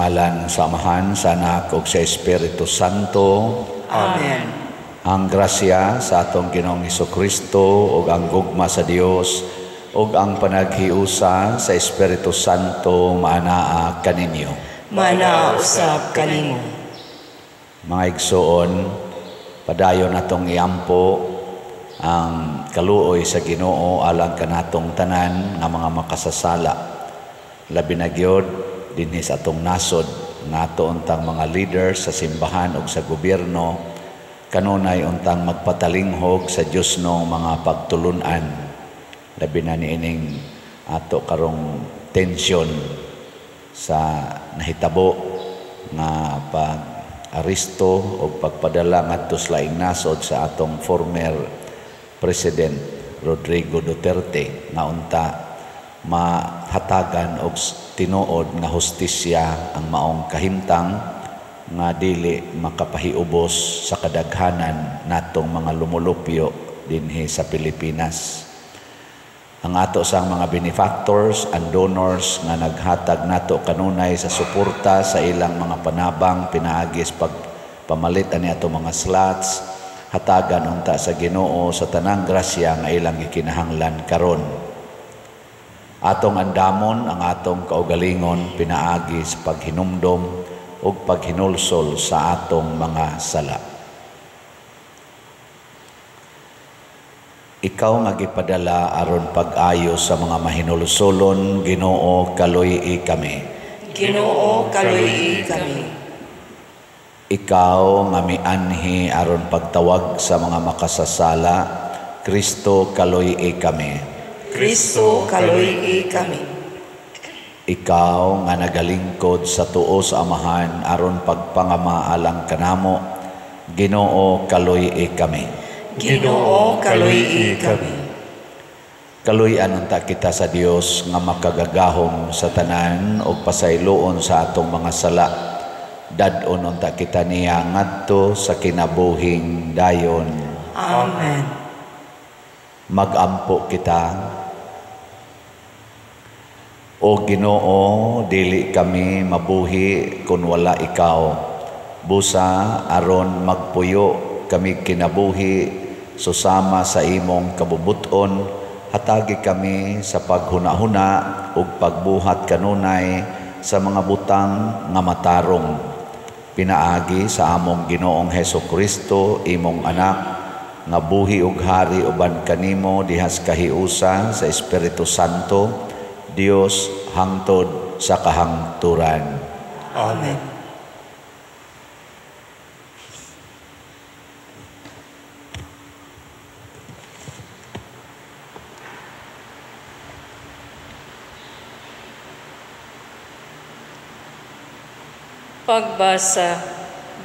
Sa ngalan sa Amahan, sa Anak ug sa Espiritu Santo. Amen. Ang grasya sa atong Ginoong Hesukristo ug ang gugma sa Dios ug ang panaghiusa sa Espiritu Santo maanaa kaninyo. Maanaa usab kanimo. Mga igsoon, padayon natong iampo ang kaluoy sa Ginoo alang kanatong tanan nga mga makasasala. Labi na gyud dinhi sa atong nasod nga ato untang mga leaders sa simbahan ug sa gobyerno kanunay untang magpatalinghog sa Dios no mga pagtulunan. Labi na niining ato karong tensyon sa nahitabo nga pag-aresto o pagpadala ngadto sa laing nasod sa atong former President Rodrigo Duterte nga unta mahatagan og tinuod nga hustisya ang maong kahimtang nga dili makapahiubos sa kadaghanan natong mga lumulupyo dinhi sa Pilipinas. Ang ato sang mga benefactors and donors nga naghatag nato kanunay sa suporta sa ilang mga panabang pinaagi sa pagpamalit ani ato mga slots, hatagan unta sa Ginoo sa tanang grasya nga ilang gikinahanglan karon. Atong andamon ang atong kaugalingon pinaagi sa paghinumdom ug paghinulsol sa atong mga sala. Ikaw nga gipadala aron pag-ayo sa mga mahinulsolon, Ginoo, kaluy-i kami. Ginoo, kaluy-i kami. Ikaw nga mianhi aron pagtawag sa mga makasasala, Kristo, kaluy-i kami. Kristo, kaluy-i kami. Ikaw nga nagalingkod sa tuo sa Amahan aron pagpangama alang kanamo, Ginoo, kaluy-i kami. Ginoo, kaluy-i kami. Kaluy-an unta kita sa Dios nga makagagahom sa tanan ug pasayloon sa atong mga sala. Dad-on unta kita niya ngadto sa kinabuhing dayon. Amen. Magampo kita. O Ginoo, dili kami mabuhi kun wala ikaw. Busa aron magpuyo kami kinabuhi susama sa imong kabubuton, hatagi kami sa paghunahuna ug pagbuhat kanunay sa mga butang nga matarong. Pinaagi sa among Ginoong Hesukristo, imong anak, nga buhi ug hari uban kanimo dihas kahiusa sa Espiritu Santo, Dios hangtod sa kahangturan. Amen. Pagbasa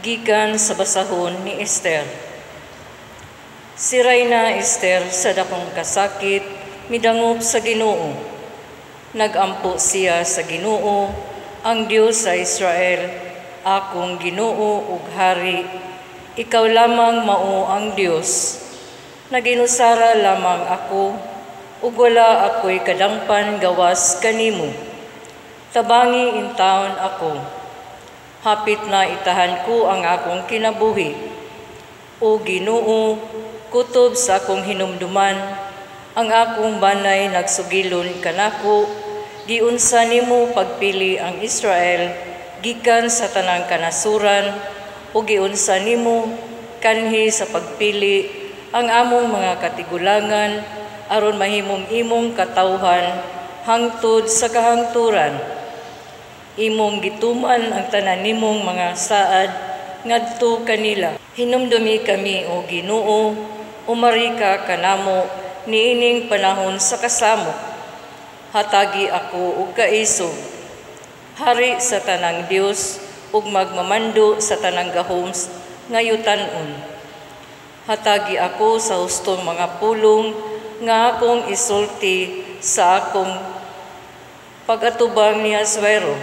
gikan sa basahon ni Esther. Si Reyna Esther sa dakong kasakit midangop sa Ginoo. Nagampo siya sa Ginoo, ang Dios sa Israel, akong Ginoo ug hari. Ikaw lamang mao ang Dios. Naginusara lamang ako ug wala ako'y kadangpan gawas kanimo. Tabangi intawon ako. Hapit na itahan ko ang akong kinabuhi. O Ginoo, kutob sa akong hinumduman, ang akong banay nagsugilon kanako, giunsa nimo pagpili ang Israel gikan sa tanang kanasuran, o giunsa nimo kanhi sa pagpili ang among mga katigulangan aron mahimong imong katawhan hangtod sa kahangturan. Imong gituman ang tanan nimong mga saad ngadto kanila. Hinumdumi kami, o Ginoo, umari ka kanamo niining panahon sa kasamok. Hatagi ako og kaisog, hari sa tanang Dios ug magmamando sa tanang gahom ngayutan-on. Hatagi ako sa hustong mga pulong nga akong isulti sa akong pagatubang ni Asuero,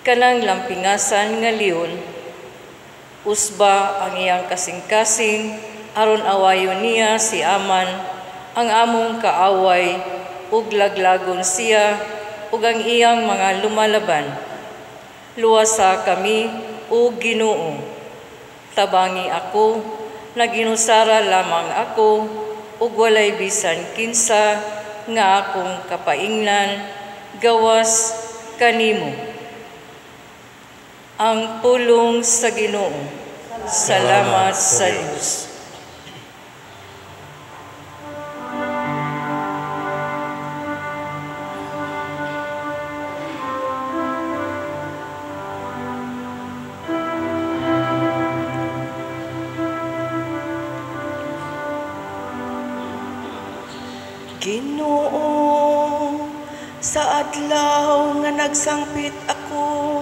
kanang lampingasan nga leon, usba ang iyang kasing-kasing, aron awayon niya si Aman, ang among kaaway, ug laglagon siya, ug ang iyang mga lumalaban. Luwasa kami, o Ginoo. Tabangi ako, naginusara lamang ako, ug walay bisan kinsa nga akong kapaingnan, gawas kanimo. Ang pulong sa Ginoo. Salamat sa Dios. Ginoo, sa adlaw nga nagsangpit ako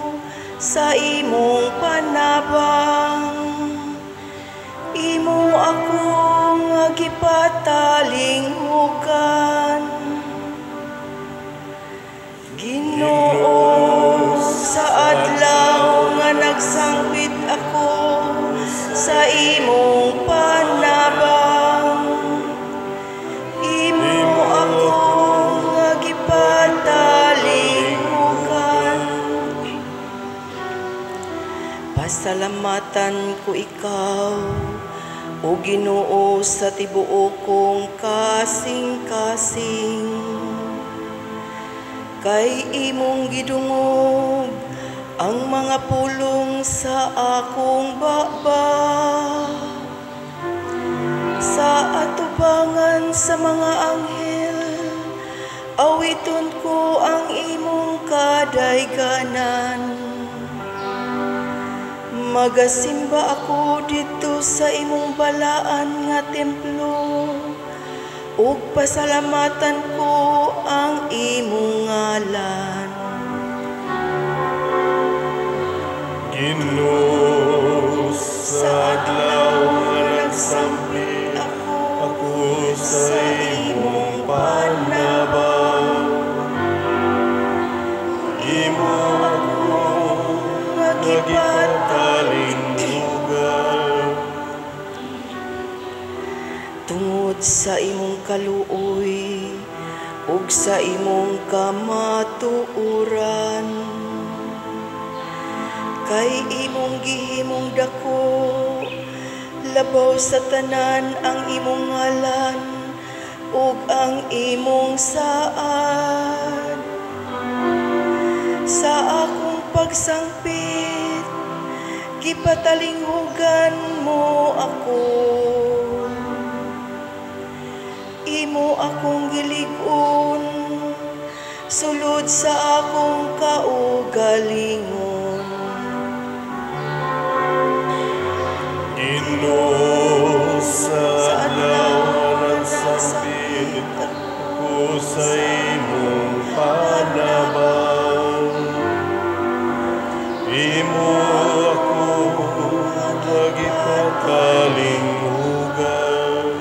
sa imong panabang, imo ako nga gipatalinghugan. Ginoo, sa adlaw nga nagsangpit ako sa imong panabang, imo ako nga gipatalinghugan. Pasalamatan ko ikaw, o Ginoo, sa tibuok kong kasing-kasing. Kay imong gidungog ang mga pulong sa akong baba. Sa atubangan sa mga anghel, awiton ko ang imong kadayganan. Magasimba ako dito sa imong balaan nga templo, ug pasalamatan ko ang imong ngalan. Ginoo, sa adlaw nga nagsampit ako sa imong panabang, imo ako nga gipatalinghugan. Tungod sa imong kaluoy ug sa imong kamatuoran, kay imong gihimong dako labaw sa tanan ang imong ngalan ug ang imong saad. Sa akong pagsangpit, gipatalinghugan mo ako. Imo akong gilig-on, sulod sa akong kaugalingon. Ginoo, sa adlaw nga nagsangpit ako sa imong panabang, imo ako nga gipatalinghugan.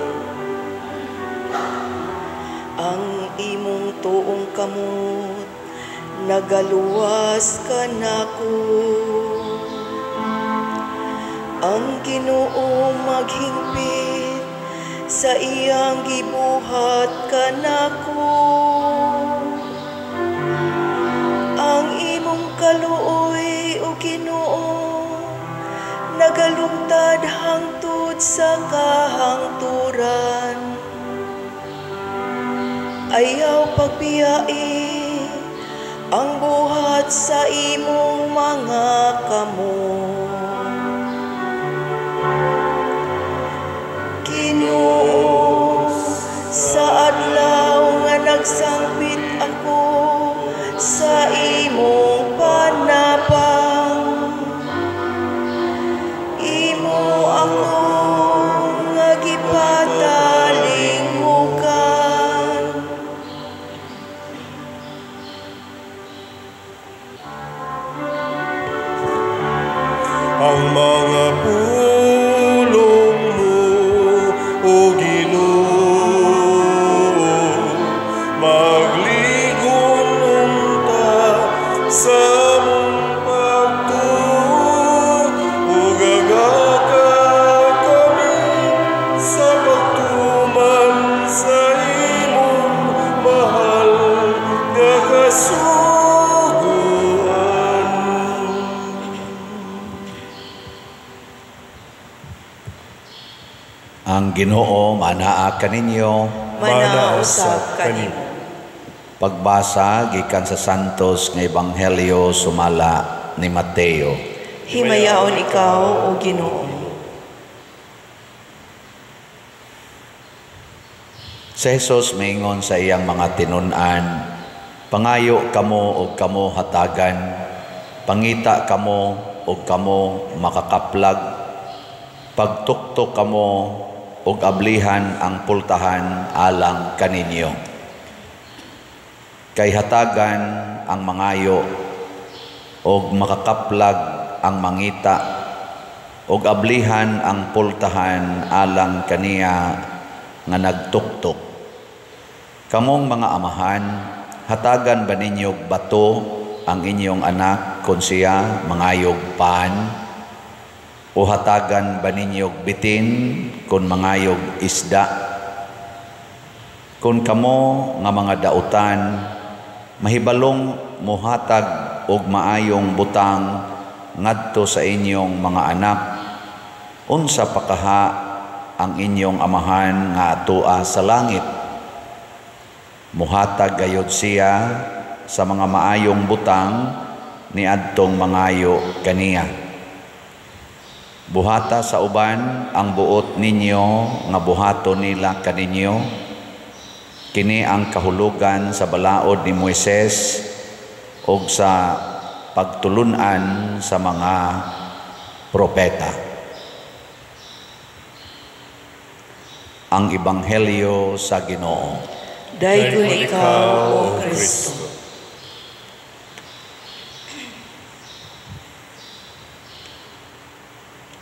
Ang imong tuong kamot nagaluwas kanako. Ang Ginoo maghingpit sa iyang gibuhat kanako. Ang imong kaluoy, o Ginoo, nagalungtad hangtod sa kahangturan. Ayaw pagbiyae ang buhat sa imong mga kamot. Ginoo, sa adlaw nga nagsangpit ako sa imong panabang, imo ako nga gipatalinghugan. Ang mga pulong mo, O Ginoo, magligon unta sa among pagtuo, ug agaka kami sa pagtuman sa imong mahal nga kasuguan. Ang Ginoo manaa kaninyo. Manaa usab kanimo. Pagbasa gikan sa Santos nga Ebanghelyo sumala ni Mateo. Himayaon ikaw, o Ginoo. Si Jesus miingon sa iyang mga tinun-an, pangayo kamo og kamo hatagan, pangita kamo og kamo makakaplag, pagtuktok kamo og ablihan ang pultahan alang kaninyo. Kay hatagan ang mangayo og makakaplag ang mangita, og ablihan ang pultahan alang kaniya nga nagtuktok. Kamong mga amahan, hatagan ba ninyog bato ang inyong anak kung siya mangayog pan? O hatagan ba ninyog bitin kung mangayog isda? Kung kamo nga mga dautan, mahibalong mohatag og maayong butang ngadto sa inyong mga anak, unsa pa kaha ang inyong amahan nga atua sa langit? Muhatag gayod siya sa mga maayong butang niadtong mangayo kaniya. Buhata sa uban ang buot ninyo nga buhaton nila kaninyo. Kini ang kahulugan sa balaod ni Moises og sa pagtulun-an sa mga propeta. Ang Ebanghelyo sa Ginoo. Daygon ikaw, O Kristo.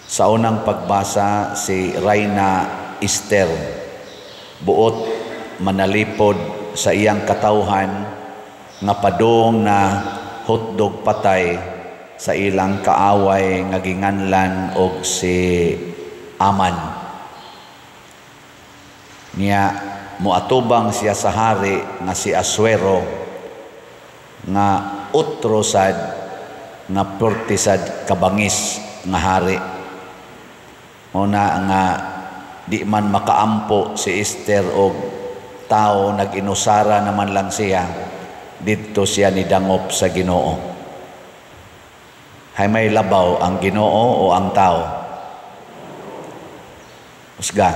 Sa unang pagbasa, si Reyna Esther, buot manalipod sa iyang katawhan nga padung na hotdog patay sa ilang kaaway nga ginganlan og si Aman. Niya moatubang siya sa hari nga si Asuero nga utro sad nga perti sad kabangis nga hari. Una nga di man makaampo si Esther og tao, nag-inusara naman lang siya, didto siya nidangop sa Ginoo. Hay may labaw ang Ginoo o ang tao? Usga.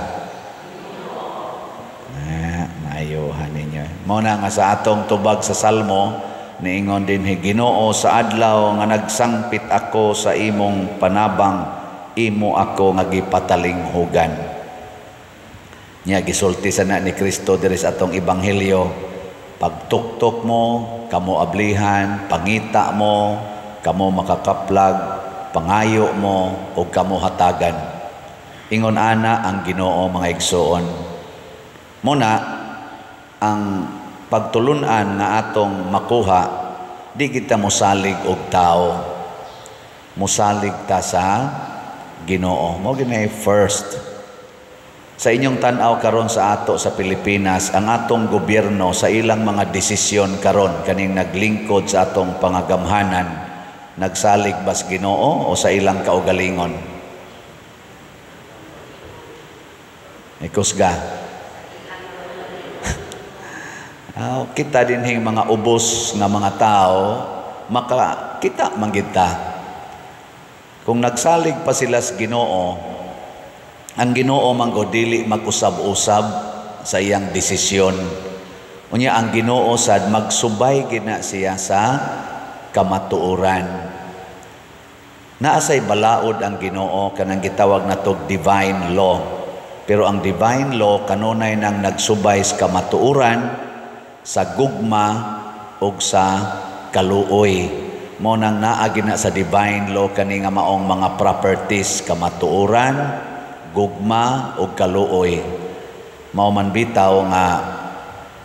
Maayuhan ninyo. Muna nga sa atong tubag sa Salmo, niingon din hi Ginoo, sa adlaw nga nagsangpit ako sa imong panabang, imo ako nga gipatalinghugan. Nya gisulti sana ni Kristo diri sa atong ebanghelyo, pagtuktok mo, kamo ablihan, pangita mo, kamo makakaplag, pangayo mo, o kamo hatagan. Ingon ana ang Ginoo, mga igsoon. Muna ang pagtulun-an nga atong makuha, di kita mosalig og tao. Mosalig ta sa Ginoo. Mao gini first. Sa inyong tan-aw karon sa ato sa Pilipinas, ang atong gobyerno sa ilang mga desisyon karon kaning naglingkod sa atong pangagamhanan, nagsalig bas Ginoo o sa ilang kaugalingon? Ikusga. Kita dinhing mga ubos nga mga tao, makakita man gid ta. Kung nagsalig pa sila sa Ginoo, ang Ginoo man go dili mag-usab-usab sa iyang desisyon. Unya ang Ginoo sad magsubay gina siya sa kamatuoran. Naasay balaod ang Ginoo kanang gitawag natog divine law. Pero ang divine law kanunay nang nagsubay sa kamatuoran, sa gugma ug sa kaluoy. Mo nang naa gina sa divine law kani nga maong mga properties, kamatuoran, gugma ug kaluoy. Mao man bitaw nga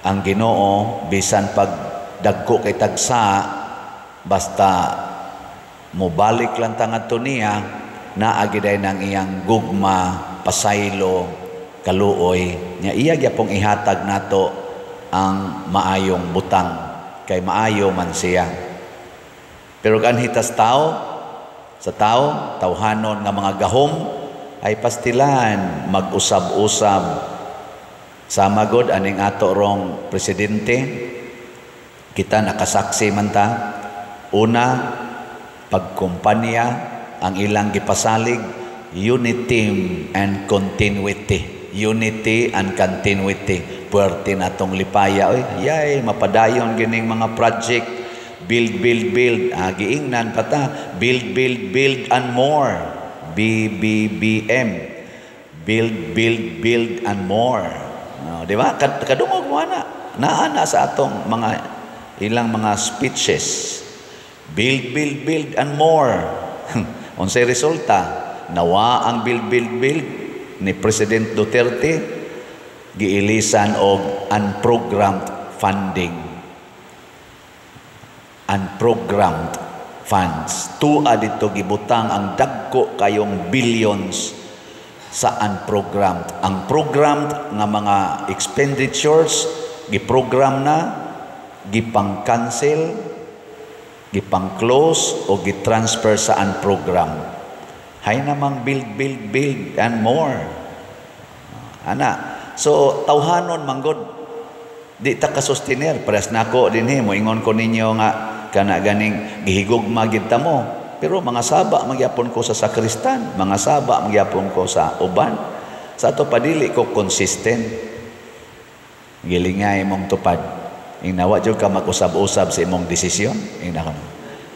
ang Ginoo bisan pag dagko kay tagsa, basta mobalik lang ta ngadto niya, naa giday nang iyang gugma, pasaylo, kaluoy. Nya iya gyapong ihatag nato ang maayong butang kay maayo man siya. Pero anhitas tao, sa tao, tawhanon nga mga gahom, Ay pastilan mag-usab-usab. Sama god aning ato rong presidente, kita nakasaksi man ta. Una, pagkumpanya ang ilang gipasalig, unity and continuity. Unity and continuity. Puwerte na tong lipaya oy. Yay, mapadayon gining mga project. Build, build, build. Ah, giingnan pa ta. Build, build, build and more. BBBM. Build, build, build and more. Oh, di ba? Kadungog mo ana. Naa na sa atong mga ilang mga speeches. Build, build, build and more. Unsay resulta? Nawa ang build, build, build ni President Duterte, giilisan og unprogrammed funding. Unprogrammed funds. Tua dito gibutang ang dagko kayong billions sa unprogrammed. Ang programmed nga mga expenditures, giprogram na, gipang-cancel, gipang-close o gitransfer sa unprogrammed. Hay namang build, build, build and more. Ana. So, tawhanon manggod. Di ta ka-sustenir. Pares nako dinhi, moingon ko ninyo nga kana ganing gihigugma gid ta mo. Pero mga saba magyapon ko sa sakristan, mga saba magyapon ko sa uban. Sa ato padili ko consistent. Gilingay mong tupad. Ingnawa jud ka mag-usab-usab sa imong desisyon.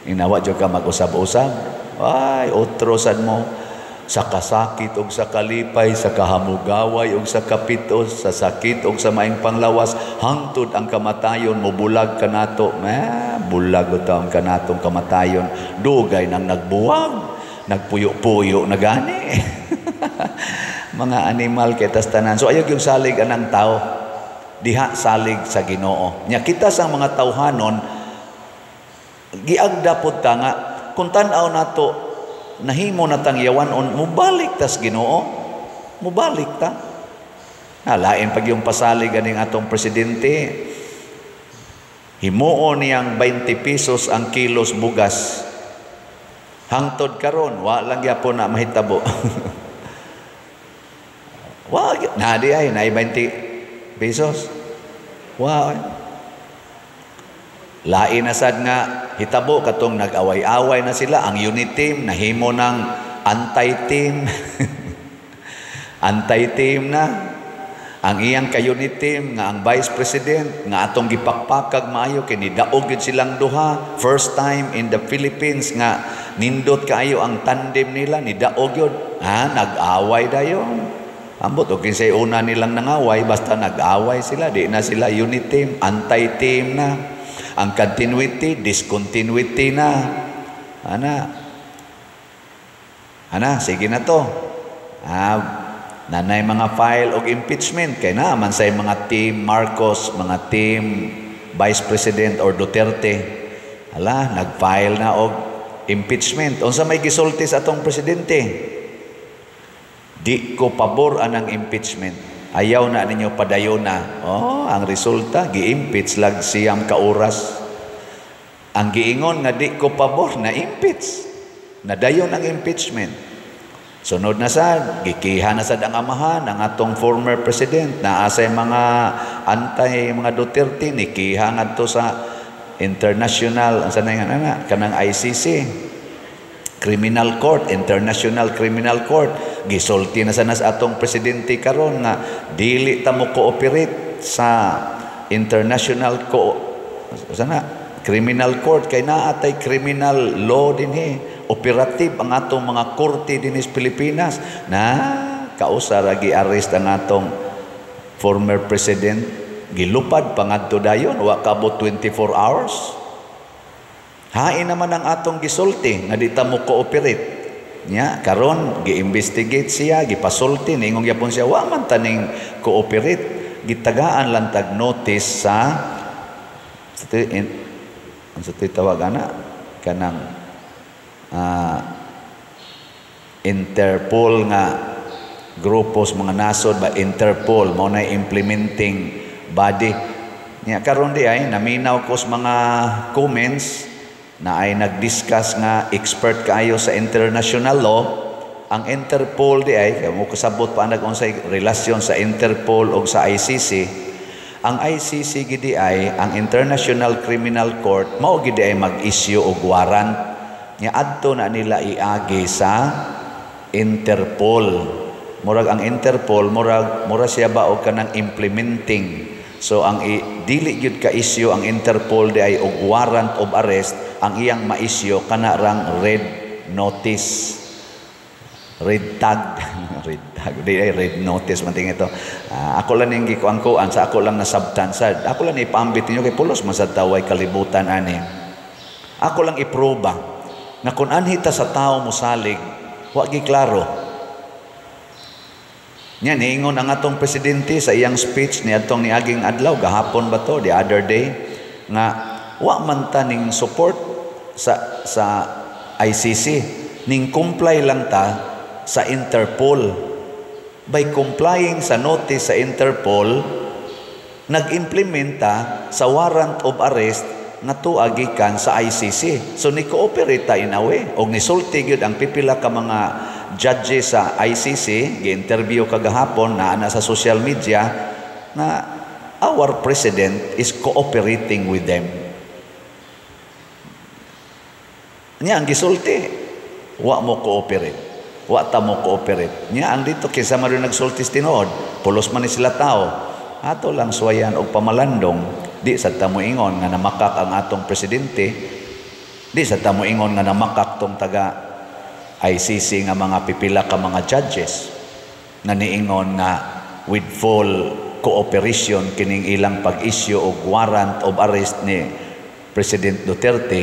Ingnawa jud ka mag-usab-usab. Ay, otro sad mo sa kasakit og sa kalipay, sa kahamugaway og sa kapitos, sa sakit og sa maing panglawas, hangtod ang kamatayon mobulag kanato. Eh, bulag utaw ang kanatong kamatayon. Dugay nang nagbuwag, nagpuyo-puyo na gani. Mga animal kay tas tanan. So ayaw yung salig anang tao. Diha salig sa Ginoo. Nya kita sa mga tawhanon giagda pod ta nga kung tan-aw nato nahimo na tang yawan-on, mubalik tas Ginoo, mubalik ta. Lain pag yung pasalig aning atong presidente, himuon niyang 20 pesos ang kilos bugas. Hangtod karon wa lang gyapon na mahitabo. Wa na di ay na 20 pesos. Wa lain na sad nga hitabo katong nag-away-away na sila ang unit team nahimo ng anti-team. Anti-team na ang iyang ka-unit team nga ang vice president nga atong gipakpakag maayo kay nidaog gyud silang duha. First time in the Philippines nga nindot kaayo ang tandem nila, nidaog gyud. Ha, nag-away dayon. Ambot og kinsay una nilang nangaway, basta nag-away sila, di na sila unit team, anti-team na. Ang continuity, discontinuity na. Ana. Ana, sige na to. Ah, nanay mga file og impeachment kay na man say mga team Marcos, mga team Vice President or Duterte. Hala, nag-file na og impeachment. Unsa may gisulti sa atong presidente? Di ko pabor anang impeachment. Ayaw na ninyo padayon na. Oh, ang resulta gi-impeach lag siyam ka oras. Ang giingon nga di ko pabor na impeach. Nadayon ang impeachment. Sunod na sad, gikiha na sad ang amahan ang atong former president na asay mga antay mga Duterte nikiha ngadto sa international ang sanay nga na kanang ICC Criminal Court, International Criminal Court. Gisulti na sana sa atong presidente karon nga dili ta mo cooperate sa International sana Criminal Court kay naa tay criminal law dinhi. Operative ang atong mga korte dinhi sa Pilipinas na kausa ra gi-arrest ang atong former president, gilupad pa ngadto dayon wa kabot 24 hours. Hain naman ang atong gisulti nga di ta mo cooperate. Nya karon gi-investigate siya, gipasulti niingon gyapon siya wa man taning cooperate, gitagaan lang tag notice sa unsa to'y tawag ana kanang Interpol nga grupos mga nasod ba, Interpol mao na implementing body. Nya karon di ay naminaw ko sa mga comments na ay nag-discuss nga expert kaayo sa international law. Ang Interpol di ay kay mo kasabot pa nag unsay relasyon sa Interpol og sa ICC. Ang ICC gidi ay ang International Criminal Court, mao gidi ay mag-issue og warrant nya adto na nila iagi sa Interpol. Murag ang Interpol, murag mura siya ba og kanang implementing. So ang dili gyud ka issue ang Interpol di ay og warrant of arrest. Ang iyang ma-issue kana rang red notice, red tag, red tag di ay red notice man tingin ito. Ako lang ning gikuan-kuan sa ako lang nasabtan sad, ako lang ipaambit ninyo kay pulos man sad taway kalibutan ani. Ako lang iproba nga kung anhi ta sa tao mosalig, wa gi klaro. Nya niingon ang atong presidente sa iyang speech ni atong niaging adlaw, gahapon ba to, the other day, nga wa man ta ning support sa ICC, ning comply lang ta sa Interpol. By complying sa notice sa Interpol, nag-implementa sa warrant of arrest nga tuwa gikan sa ICC. So ni cooperate ta in a way. Og nisulti gyud ang pipila ka mga judges sa ICC, gi-interview kagahapon na ana sa social media nga our president is cooperating with them. Nya ang gisulti, wa mo cooperate. Wa ta mo cooperate. Nya ang dito kinsa man nagsulti tinuod, pulos man ni sila tao. Ato lang suwayan og pamalandong. Di sa ta mo ingon nga namakak ang atong presidente. Di sa ta mo ingon nga namakak tong taga ICC nga mga pipila ka mga judges nga niingon nga with full cooperation kining ilang pag-issue og warrant of arrest ni President Duterte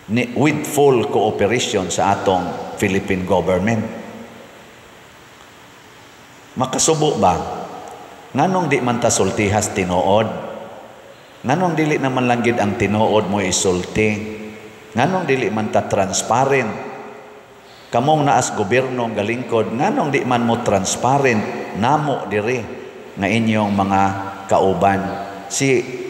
ni, with full cooperation sa atong Philippine government. Makasubo ba? Nganong di man ta sultihas tinuod? Nganong dili naman lang gid ang tinuod mo isulti? Nganong dili man ta transparent? Kamong naas gobyerno ang galingkod, nganong di man mo transparent namo diri nga inyong mga kauban? Si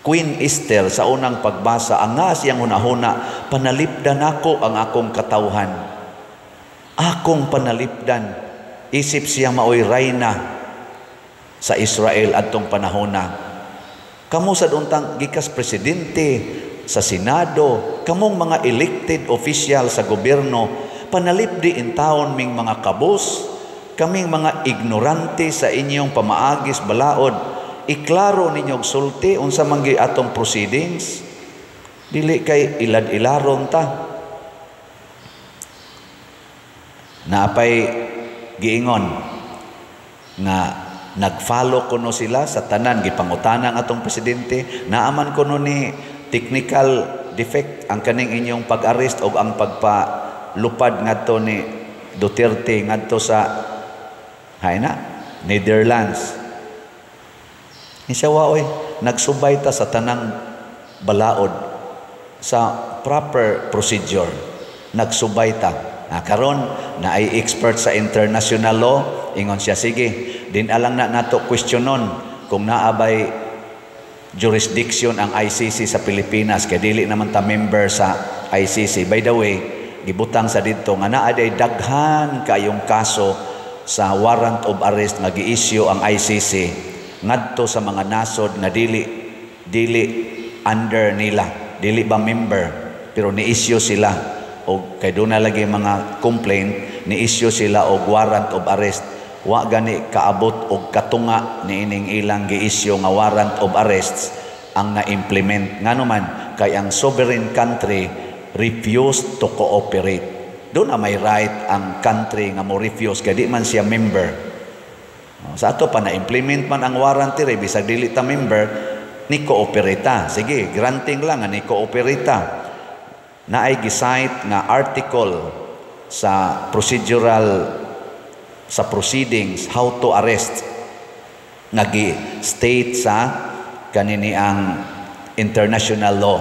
Queen Esther sa unang pagbasa, ang nga siyang hunahuna, "Panalipdan ako ang akong katawhan. Akong panalipdan." Isip siya maoy rayna sa Israel adtong panahona. Kamo sad untang gikas presidente sa Senado, kamong mga elected official sa gobyerno, panalipdi in taon ming mga kabus, kaming mga ignorante sa inyong pamaagis balaod. Iklaro ninyo og sulti unsa man gi atong proceedings. Dili kay ilad-ilaron ta. Naapay giingon nga nag-follow kuno sila sa tanan, gipangutana ang atong presidente, naaman kuno ni technical defect ang kaning inyong pag-arrest o ang pagpalupad ngadto ni Duterte ngadto sa hayna Netherlands. Siya wa oy, nagsubay ta sa tanang balaod sa proper procedure. Nagsubay ta. Na karon na ay expert sa international law, ingon siya, sige, din alang na nato questionon kung naabay jurisdiction ang ICC sa Pilipinas kay dili naman ta member sa ICC. By the way, gibutang sa didto nga naa day daghan kayong kaso sa warrant of arrest nga gi-issue ang ICC ngadto sa mga nasod nga dili dili under nila, dili ba member, pero ni-issue sila og kay doon na lagi mga complaint, ni-issue sila og warrant of arrest. Wa gani kaabot og katunga niining ilang gi-issue nga warrant of arrests ang na-implement. Ngano man kay ang sovereign country refused to cooperate. Doon na may right ang country nga mo refuse kay di man siya member. Sa ato pa na-implement man ang warrant diri bisag dili ta member, ni cooperate ta. Sige, granting lang nga ni cooperate ta. Naay gi-cite nga article sa procedural, sa proceedings how to arrest nga gi-state sa kanini ang international law.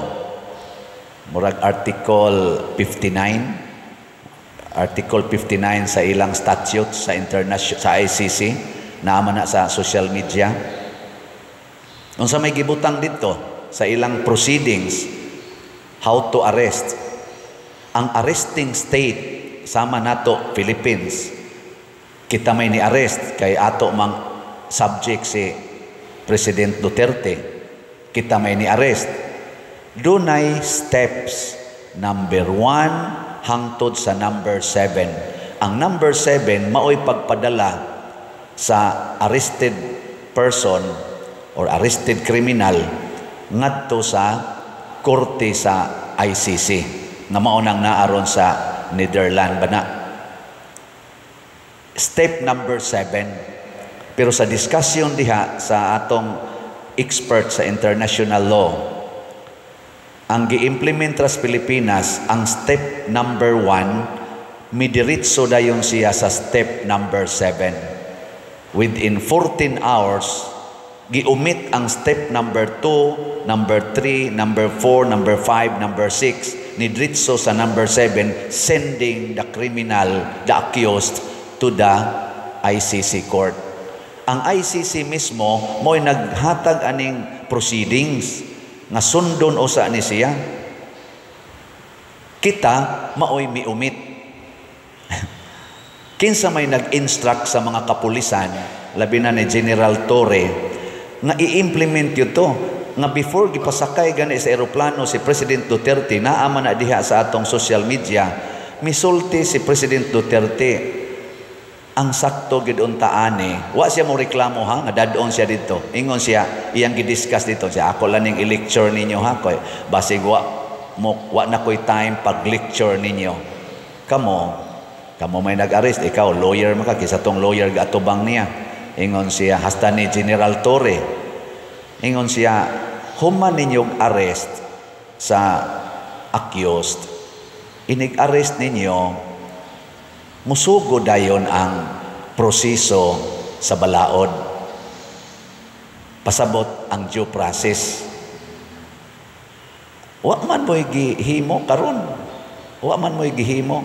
Murag Article 59, Article 59 sa ilang statute sa international, sa ICC, naman na sa social media. Unsa may gibutang didto sa ilang proceedings how to arrest, ang arresting state sama nato Philippines, kita may ni arrest kay ato mang subject si President Duterte, kita may ni arrest, dunay steps, number 1 hangtod sa number 7. Ang number 7 maoy pagpadala sa arrested person or arrested criminal ngadto sa korte sa ICC nga mao nang naaron sa Netherlands ba na. Step number 7. Pero sa discussion diha sa atong expert sa international law, ang gi-implement ras Pilipinas ang step number 1, midiretso dayon siya sa step number 7. Within 14 hours, gi-omit ang step number 2, number 3, number 4, number 5, number 6, nidiretso sa number 7, sending the criminal, the accused, to the ICC court. Ang ICC mismo mo'y naghatag aning proceedings nga sundon usa ni siya. Kita maoy miumit. Kinsa may nag-instruct sa mga kapulisan, labi na ni General Torre, nga i-implement yun to, nga before gipasakay gani sa eroplano si President Duterte, naa man na diha sa atong social media, misulti si President Duterte, ang sakto gid unta ani, wa siya mo reklamo ha, nga dad-on siya dito. Ingon siya, iyang gidiscuss dito siya, "Ako lang ning i-lecture ninyo ha, koy basig wa mo, wa na koy time pag lecture ninyo." Kamo, kamo may nag-arrest, ikaw lawyer man ka, kisa tong lawyer gaatubang niya. Ingon siya, hasta ni General Torre, ingon siya, human ninyong arrest sa accused, inig-arrest ninyo, musugo dayon ang proseso sa balaod. Pasabot ang due process. Wa man mo'y gihimo karon. Wa man mo'y gihimo.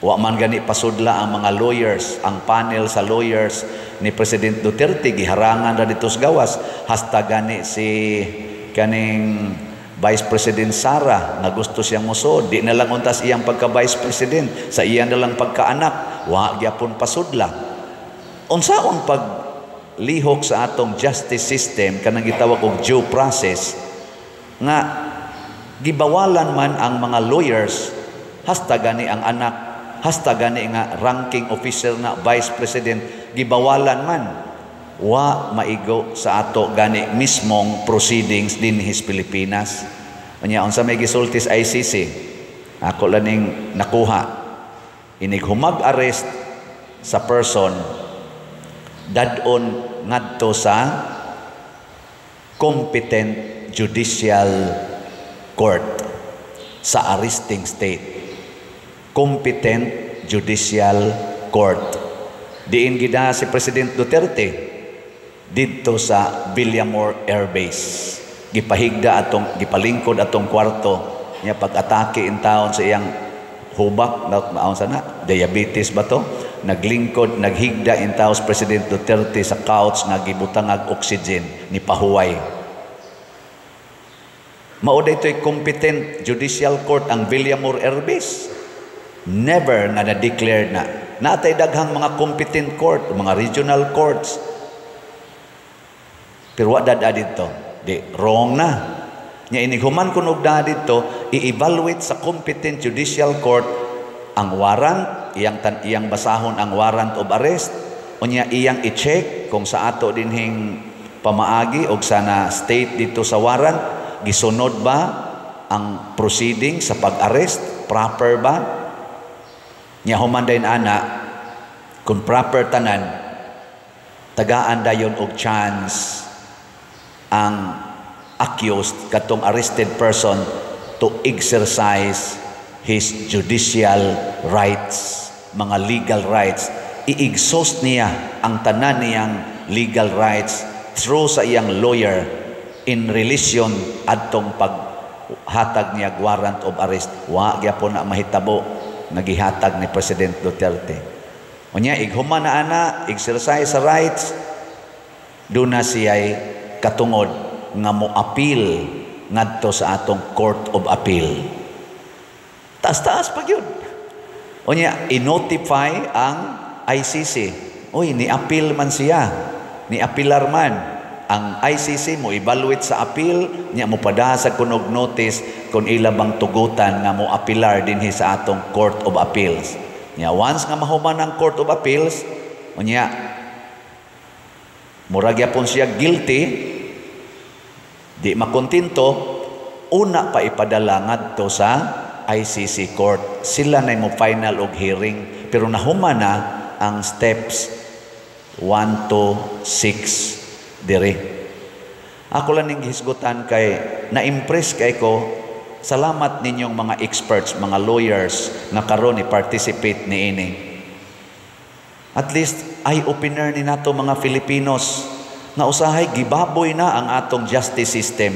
Wa man gani pasudla ang mga lawyers, ang panel sa lawyers ni President Duterte giharangan ra dito sa gawas, hasta gani si kaning Vice President Sara nga gusto siyang musuod, di na lang untas iyang pagka Vice President, sa iya na lang pagkaanak, wa gyapon pasudla. Unsaon pag lihok sa atong justice system kanang gitawag og due process nga gibawalan man ang mga lawyers, hasta gani ang anak, hasta gani nga ranking officer na Vice President gibawalan man, wa maigo sa ato gani mismong proceedings dinhi sa Pilipinas? Unya unsa may gisulti sa ICC? Ako lang ning nakuha. Inig humag-arrest sa person, dad-on ngadto sa competent judicial court sa arresting state. Competent judicial court. Diin gida si President Duterte? Didto sa Villamor Air Base. Gipahigda atong, gipalingkod atong kwarto niya, pag-atake in taon sa iyang hubak na maon sana, diabetes ba to? Naglingkod, naghigda in taon si President Duterte sa couch nga gibutangag oxygen ni pahuway. Mao daytoy competent judicial court ang Villamor Air Base. Never nga na-declare na. Natay daghang mga competent court, mga regional courts. Pero wa dada dito. Di, wrong na. Nya inig human kunog da dito, i-evaluate sa competent judicial court ang warrant, iyang basahon ang warrant of arrest, unya iyang i-check kung sa ato dinhing pamaagi og sa na state dito sa warrant, gisunod ba ang proceeding sa pag-arrest, proper ba? Nya human dayon ana, kung proper tanan, tagaan dayon og chance ang accused, katong arrested person, to exercise his judicial rights, mga legal rights. I-exhaust niya ang tanan niyang legal rights through sa iyang lawyer in relation adtong paghatag niya warrant of arrest. Wa gyapon na mahitabo nagihatag ni President Duterte. Unya ighuman na ana, exercise sa rights, doon na siya'y katungod nga mo appeal ngadto sa atong Court of Appeal. Taas-taas pa gyud. Unya i-notify ang ICC. Uy, ni-appeal man siya. Ni-apilar man. Ang ICC mo evaluate sa appeal, niya mo padasag kunog notice kung ila bang tugutan nga mo apilar dinhi sa atong Court of Appeals. Nya once nga mahuman ang Court of Appeals, unya murag yapon siya guilty, di makontento, una pa ipadala ngadto sa ICC court. Sila na mo final og hearing, pero nahuman na ang steps 1 to 6 dire. Ako lang ning gihisgutan kay na-impress kay ko. Salamat ninyong mga experts, mga lawyers nga karon ni participate niini. At least eye-opener ni nato mga Filipinos nga usahay gibaboy na ang atong justice system.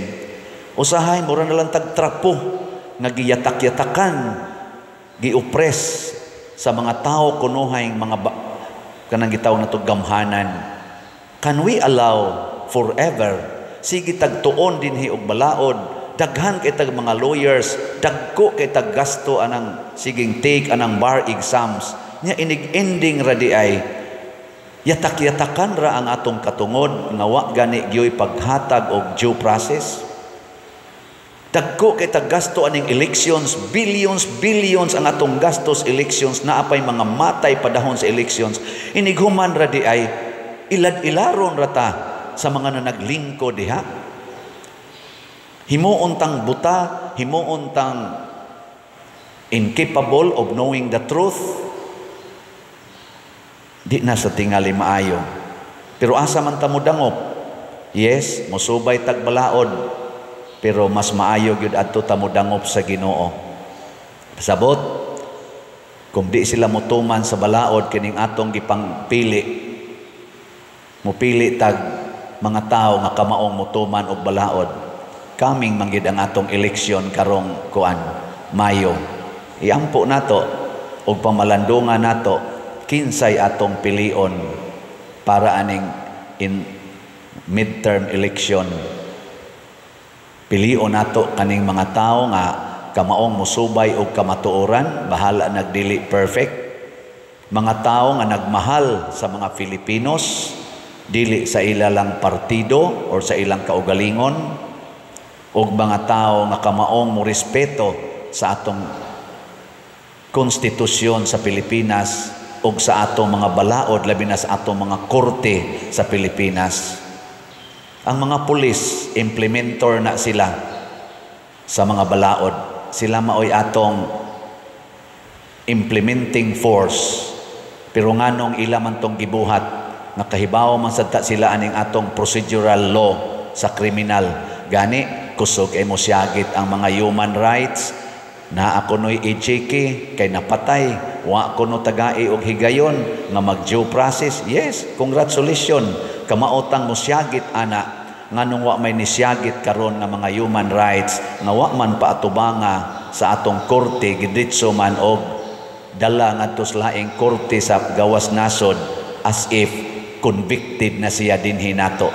Usahay mura na lang tag trapo nga giyatak-yatakan, gi-oppress sa mga tao kunuhay mga kanang gitawag nato gamhanan. Can we allow forever sige tagtuon dinhi og balaod, daghan kay tag mga lawyers, dagko kay tag gasto anang siging take anang bar exams, nya inig ending ra di ay yatak-yatakan ra ang atong katungod nga wa gani gyoy paghatag og due process? Dagko kay tag gasto aning elections, billions, billions ang atong gastos elections, naa pay mga matay padahon sa elections. Inighuman ra di ay ilad-ilaron ra ta sa mga nanaglingkod diha. Himuon tang buta, himuon tang incapable of knowing the truth. Di na sa tingali maayo. Pero asa man ta mo dangop? Yes, mosubay tag balaod. Pero mas maayo gyud adto ta mo dangop sa Ginoo. Pasabot, kung di sila motuman sa balaod kining atong gipangpili, mupili tag mga tao nga kamaong motuman og balaod. Coming man gyud ang atong eleksyon karong kuan, Mayo. Iampo nato og pamalandungan nato kinsay atong pilion para aning in midterm election. Pilion nato kaning mga tao nga kamaong musubay og kamatuoran, bahala nagdili perfect. Mga tao nga nagmahal sa mga Filipinos, dili sa ila lang partido or sa ilang kaugalingon, og mga tao nga kamaong morespeto sa atong konstitusyon sa Pilipinas ug sa atong mga balaod, labi na sa atong mga korte sa Pilipinas. Ang mga pulis, implementor na sila sa mga balaod. Sila maoy atong implementing force. Pero nganong ila man tong gibuhat, nakahibaw man sad ta sila aning atong procedural law sa kriminal. Gani kusog ay mosyagit ang mga human rights na ako no'y EJK kay napatay, wa ko no tagai og higayon nga mag due process. Yes, congratulations, kamaotang mosyagit ana. Nganong wa may nisyagit karon nga mga human rights nga wa man paatubanga sa atong korte, giditso man og dala ngadto sa laing korte sa gawas nasod as if convicted na siya dinhi nato.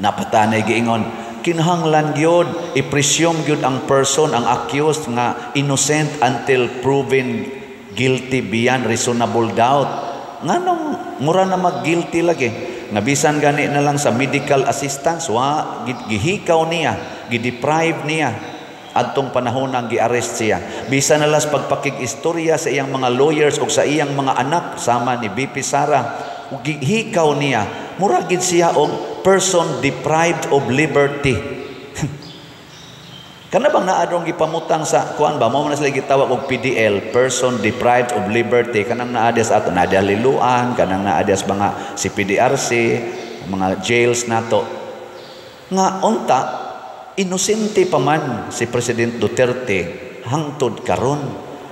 Napatanay giingon, kinahanglan gyud i-presume gyud ang person, ang accused nga innocent until proven guilty beyond reasonable doubt. Nganong mura na mag-guilty lagi? Nga bisan gani na lang sa medical assistance, wa gihikaw niya, gideprive niya adtong panahon ang gi-arrest siya. Bisan na lang sa pagpakig-istorya sa iyang mga lawyers o sa iyang mga anak sama ni BP Sara, ug gihikaw niya, mura gid siya og person deprived of liberty. Kana bang naa dong gipamutang sa kuan ba, mao man sila gitawag og PDL, person deprived of liberty, kanang naa sa ato, naa Liloan, kanang naa sa mga CPDRC, mga jails nato. Nga unta inosente pa man si President Duterte hangtod karon,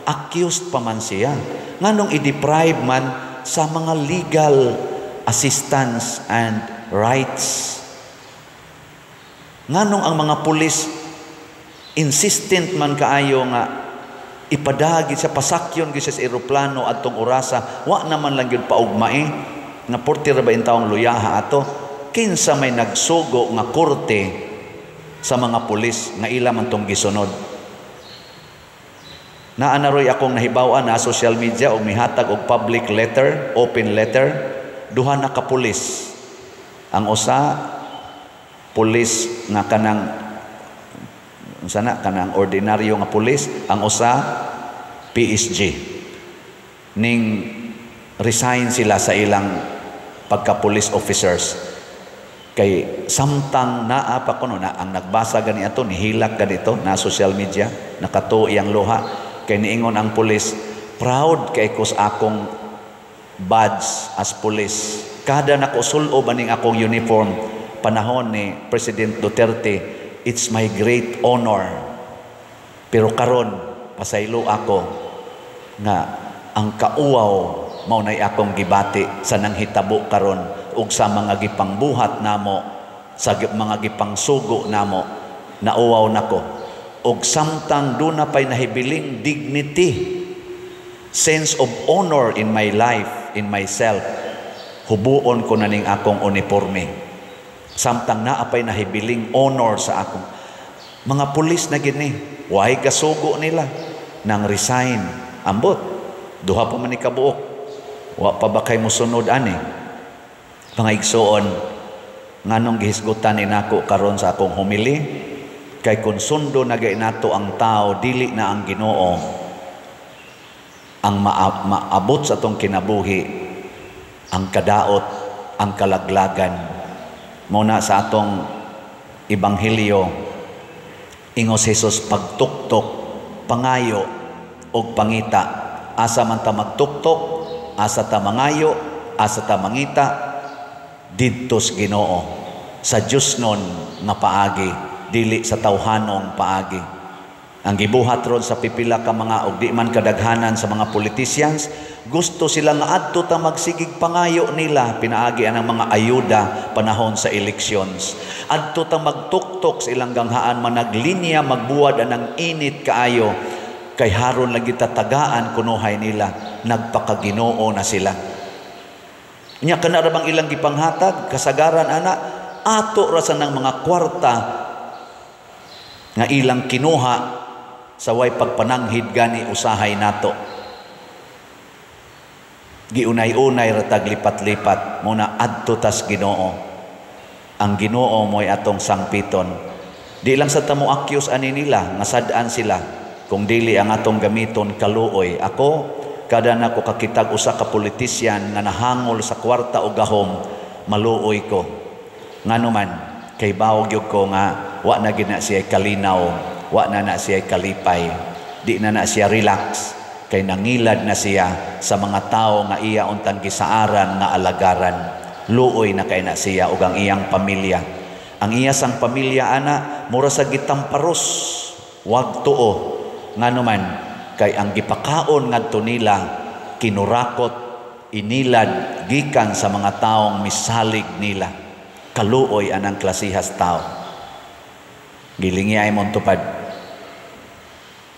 accused pa man siya. Nganong i-deprive man sa mga legal assistance and rights? Nganong ang mga pulis insistent man kaayo nga ipadagi sa pasakyon gyud sa eroplano adtong orasa, wa naman lang gyud paugmae nga porti ra ba intawong luyaha ato? Kinsa may nagsugo nga korte sa mga pulis nga ila man tong gisunod? Naa na roy akong nahibaw-an na social media og mihatag og public letter, open letter, duha na ka pulis. Ang usa pulis nga kanang unsa na, kanang ordinaryo nga pulis, ang usa PSG. Ning resign sila sa ilang pagka police officers kay samtang naa pa kuno na ang nagbasa gani ato, nihilak ganito na social media, nakatuo iyang luha kay niingon ang pulis, "Proud kay ko sa akong badge as police. Kada nako sul-ob aning akong uniform panahon ni President Duterte, it's my great honor. Pero karon pasaylo ako nga ang kauwaw mao nay akong gibati sa nanghitabo karon ug sa mga gipangbuhat namo, sa mga gipangsugo namo. Nauwaw nako og samtang duna pay nahibiling dignity, sense of honor in my life, in myself, hubuon ko na ning akong uniforme." Samtang naa pay nahibiling honor sa akong mga pulis na gini, way kasugo nila nang resign. Ambot, duha pa man ni kabuok, wa pa ba kay mosunod ani? Mga igsuon, nganong gihisgutan ni nako karon sa akong homily? Kay kung sundo na gay nato ang tao, dili na ang Ginoo, ang maabot sa atong kinabuhi ang kadaot, ang kalaglagan. Muna sa atong ebanghelyo, ingos Jesus, "Pagtuktok, pangayo og pangita." Asa man ta magtuktok, asa ta mangayo, asa ta mangita? Didto sa Ginoo, sa Dios nun nga paagi, dili sa tawhanong paagi. Ang gibuhat ron sa pipila ka mga og di man kadaghanan sa mga politicians, gusto sila nga adto ta magsigig pangayo nila pinaagi ang mga ayuda panahon sa elections. Adto ta magtuktok sa ilang ganghaan, managlinya, magbuwad anang init kaayo kay haron lagi tatagaan kunuhay nila, nagpakaginoo na sila. Nya kana ra bang ilang gipanghatag kasagaran ana ato ra sa nang mga kwarta nga ilang kinuha sa way pagpananghid gani usahay nato. Giunay-unay ra tag lipat-lipat. Muna adto tas Ginoo. Ang Ginoo mo'y atong sangpiton. Di lang sa tamo accuse ani nila nga sad-an sila, kung dili ang atong gamiton kaluoy. Ako, kada nako kakitag usa ka politician nga nahangol sa kwarta o gahom, maluoy ko. Ngano man, kay bawog gyud ko nga wa na gid na siya kalinaw, wa na na siya kalipay, di na na siya relax kay nangilad na siya sa mga tao nga iya untang gisaaran nga alagaran. Luoy na kay na siya ug ang iyang pamilya. Ang iya sang pamilya ana mura sa gitamparos, wag tuo. Ngano man, kay ang gipakaon ngadto nila kinurakot, inilad gikan sa mga taong misalig nila. Kaluoy anang klasihas tao. Gilingi ay mong tupad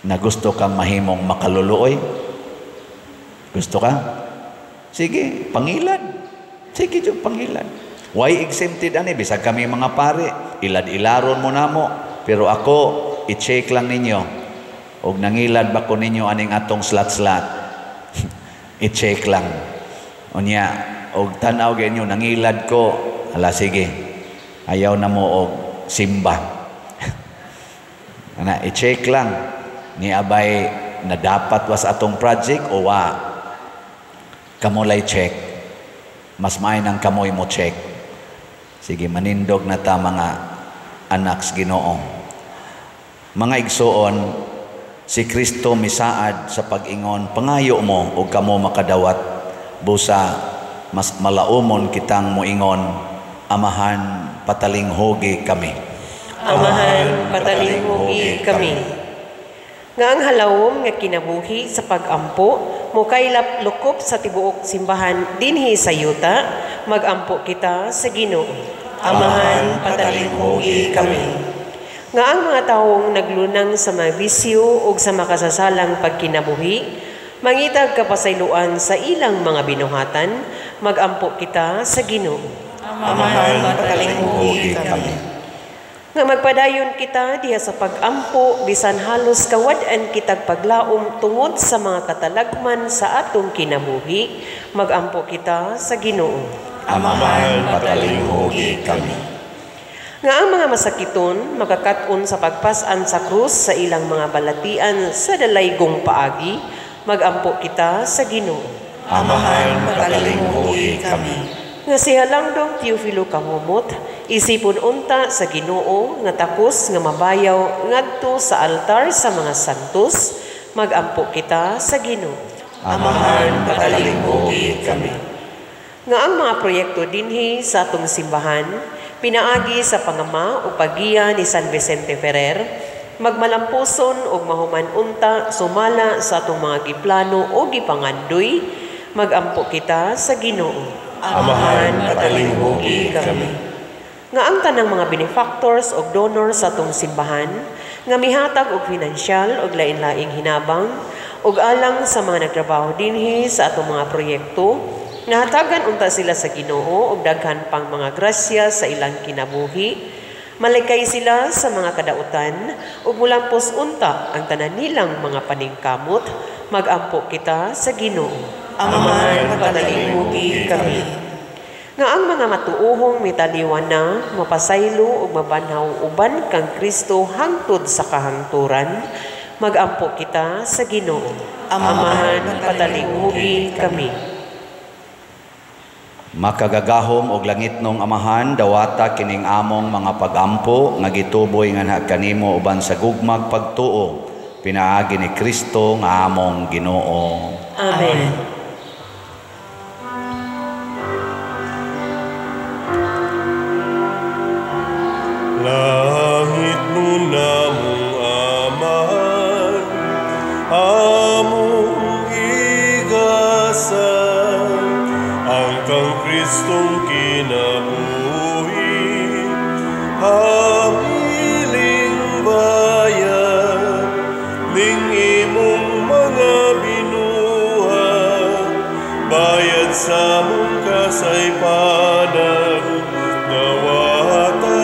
na gusto kang mahimong makaluluoy. Gusto ka? Sige, pangilad. Sige, jud pangilad. Why exempted ani? Bisag kami mga pare, ilad-ilaron mo namo. Pero ako, i-check lang ninyo. Og nangilad ba ko ninyo aning atong slat-slat? I-check lang. Unya, og tan-aw gyud nangilad ko, ala sige. Ayaw na mo og simba. Ana, i-check lang. Ni abay na dapat was atong project o wa. Kamulay check. Mas maay nang kamoy mo check. Sige, manindog na ta, mga anak sa Ginoo. Mga igsuon, si Kristo misaad sa pag-ingon, "Pangayo mo ug kamo makadawat." Busa mas malaumon kitang moingon, "Amahan, patalinghugi kami." Amahan, patalinghugi kami. Nga ang halawom nga kinabuhi sa pag-ampo mukaylap lukop sa tibuok simbahan dinhi sa yuta, magampo kita sa Ginoo. Amahan, patalinghugi kami. Nga ang mga tawong naglunang sa mga bisyo ug sa makasasalang pagkinabuhi, mangitag kapasayloan sa ilang mga binuhatan, magampo kita sa Ginoo. Amahan, patalinghugi kami. Nga magpadayon kita diha sa pagampo bisan halos kawad-an kitag paglaom tungod sa mga katalagman sa atong kinabuhi, magampo kita sa Ginoo. Amahan, patalinghugi kami. Nga ang mga masakiton makakat-on sa pagpas-an sa krus sa ilang mga balatian sa dalaygong paagi, magampo kita sa Ginoo. Amahan, patalinghugi kami. Nga si Halangdong Teofilo Camomot, isipon unta sa Ginoo nga takos nga mabayaw ngadto sa altar sa mga santos, magampo kita sa Ginoo. Amahan, patalinghugi kami. Nga ang mga proyekto dinhi sa atong simbahan, pinaagi sa pangama o paggiya ni San Vicente Ferrer, magmalampuson og mahuman unta sumala sa atong mga giplano o gipangandoy, magampo kita sa Ginoo. Amahan, patalinghugi kami. Nga ang tanang mga benefactors og donors sa atong simbahan, nga mihatag og pinansyal og lain-laing hinabang, og alang sa mga nagtrabaho dinhi sa atong mga proyekto, nahatagan unta sila sa Ginoo og daghan pang mga grasya sa ilang kinabuhi, malikay sila sa mga kadautan, ug mulampos unta ang tanan nilang mga paningkamot, magampo kita sa Ginoo. Amahan, patalinghugi kami. Nga ang mga matuohong mitaliwan na, mapasaylo ug mabanhaw uban kang Kristo hangtod sa kahangturan, magampo kita sa Ginoo. Amahan, patalinghugi kami. Makagagahom og langitnong Amahan, dawata kining among mga pagampo nga gituboy nganha kanimo uban sa gugmag pagtuo, pinaagi ni Kristo nga among Ginoo. Amen. Langit nunamong Amahan, among igasa, ang kang Kristong kinabuhi, hamiling bayan, ning imong mga binuhat, bayad sa mong kasaypanan, nawata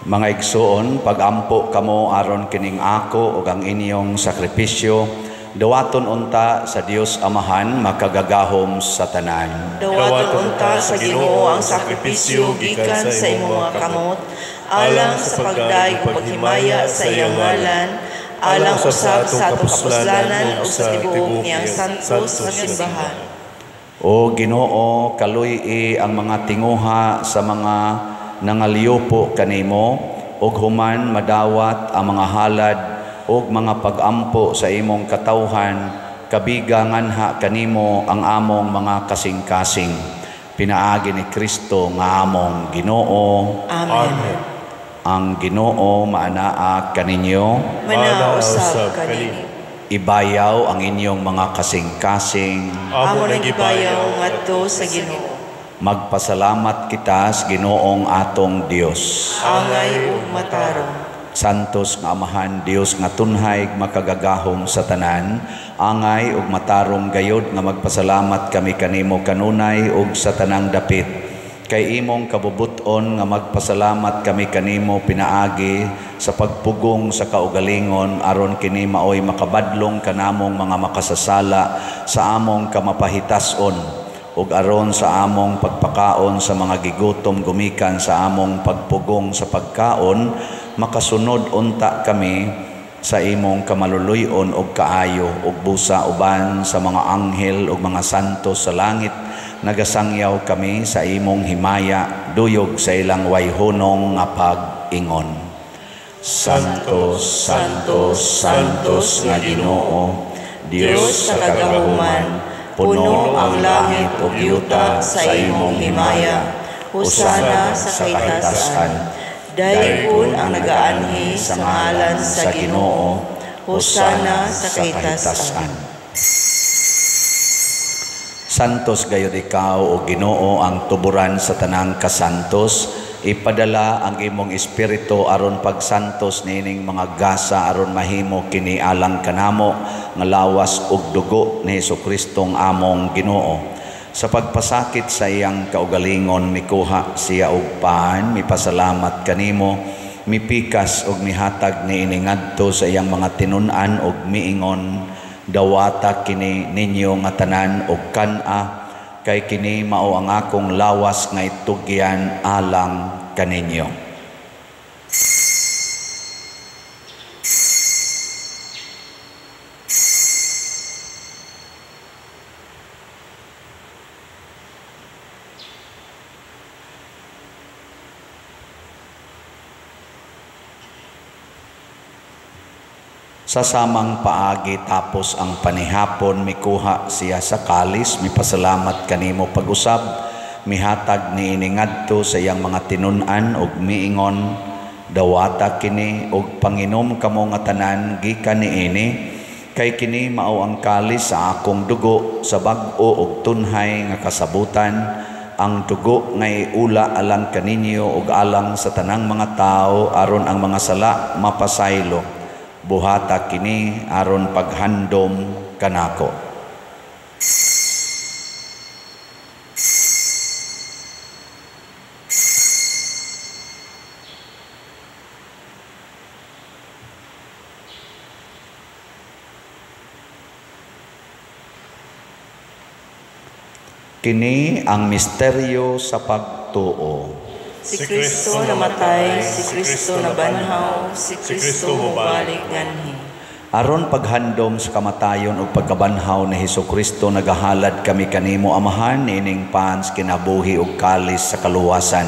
Mga igsoon, pagampo kamo aron kining ako ug ang inyong sakripisyo, dawaton unta sa Dios Amahan makagagahom sa tanan. Dawaton unta sa Ginoo ang sakripisyo gikan sa imong mga kamot, alang sa pagdayeg ug paghimaya sa iyang ngalan, alang usab sa atong kapuslanan ug sa tibuok niyang santos nga simbahan. O Ginoo, kaluy-i ang mga tinguha sa mga nangaliupo kanimo, ug human madawat ang mga halad ug mga pagampo sa imong katawhan, kabiga nganha kanimo ang among mga kasing-kasing. Pinaagi ni Kristo nga among Ginoo. Amen. Ang Ginoo maanaa kaninyo, manaa usab kaninyo. Ibayaw ang inyong mga kasing-kasing. Amo nang ibayaw ngadto sa Ginoo. Magpasalamat kita sa Ginoong atong Dios. Angay ug matarong. Santos nga Amahan, Dios nga tunhay makagagahom sa tanan, angay ug matarong gayod nga magpasalamat kami kanimo kanunay ug sa tanang dapit. Kay imong kabubuton nga magpasalamat kami kanimo pinaagi sa pagpugong sa kaugalingon aron kini maoy makabadlong kanamong mga makasasala sa among kamapahitason, ug aron sa among pagpakaon sa mga gigutom gumikan sa among pagpugong sa pagkaon, makasunod unta kami sa imong kamaluluyon og kaayo ug busa uban sa mga anghel ug mga santo sa langit. Nagasangyaw kami sa imong himaya, duyog sa ilang wayhunong nga pag-ingon. Santo, Santo, Santos nga Ginoo, Dios sa kagahuman, puno ang langit ug yuta sa imong himaya. Hosana sa kahitasan. Daygon ang nagaanhi sa ngalan sa Ginoo. Hosana sa kahitasan. Santos gayud ikaw o Ginoo ang tuburan sa tanang kasantos. Ipadala ang imong espiritu aron pagsantos niining mga gasa aron mahimo kini alang kanamo nga lawas ug dugo ni Hesukristo among Ginoo. Sa pagpasakit sa iyang kaugalingon mikuha siya og pan, mipasalamat kanimo, mipikas og mihatag niini ngadto sa iyang mga tinun-an og miingon, dawata kini ninyo nga tanan og kan-a, kay kini mao ang akong lawas nga itugyan alang kaninyo. Sa samang paagi tapos ang panihapon, mikuha siya sa kalis, mipasalamat kanimo pag-usab, mihatag niini ngadto sa iyang mga tinun-an ug miingon, dawata kini ug panginom kamo nga tanan gikan niini, kay kini mao ang kalis sa akong dugo sa bag-o ug tunhay nga kasabutan, ang dugo nga iula alang kaninyo ug alang sa tanang mga tawo aron ang mga sala mapasaylo. Buhata kini aron paghandom kanako. Kini ang misteryo sa pagtuo. Si Kristo namatay, si Kristo nabanhaw, si Kristo mobalik nganhi. Aron paghandom sa kamatayon ug pagkabanhaw ni Hesukristo, nagahalad kami kanimo Amahan niining pans kinabuhi ug kalis sa kaluwasan.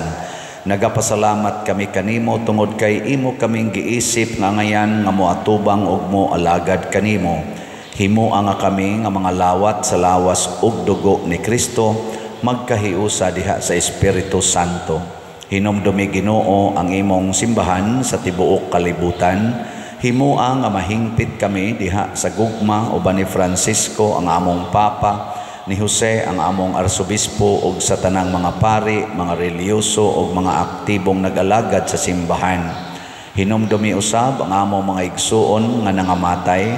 Nagapasalamat kami kanimo tungod kay imo kaming giisip nga ngayan nga moatubang ug moalagad kanimo. Himoa nga kami nga mga lawat sa lawas ug dugo ni Kristo, magkahiusa diha sa Espiritu Santo. Hinumdumi Ginoo ang imong simbahan sa tibuok kalibutan. Himoa nga mahingpit kami diha sa gugma uban ni Francisco ang among Papa, ni Jose ang among Arsobispo ug sa tanang mga pari, mga relihiyoso ug mga aktibong nag-alagad sa simbahan. Hinumdumi usab ang among mga igsuon nga nangamatay,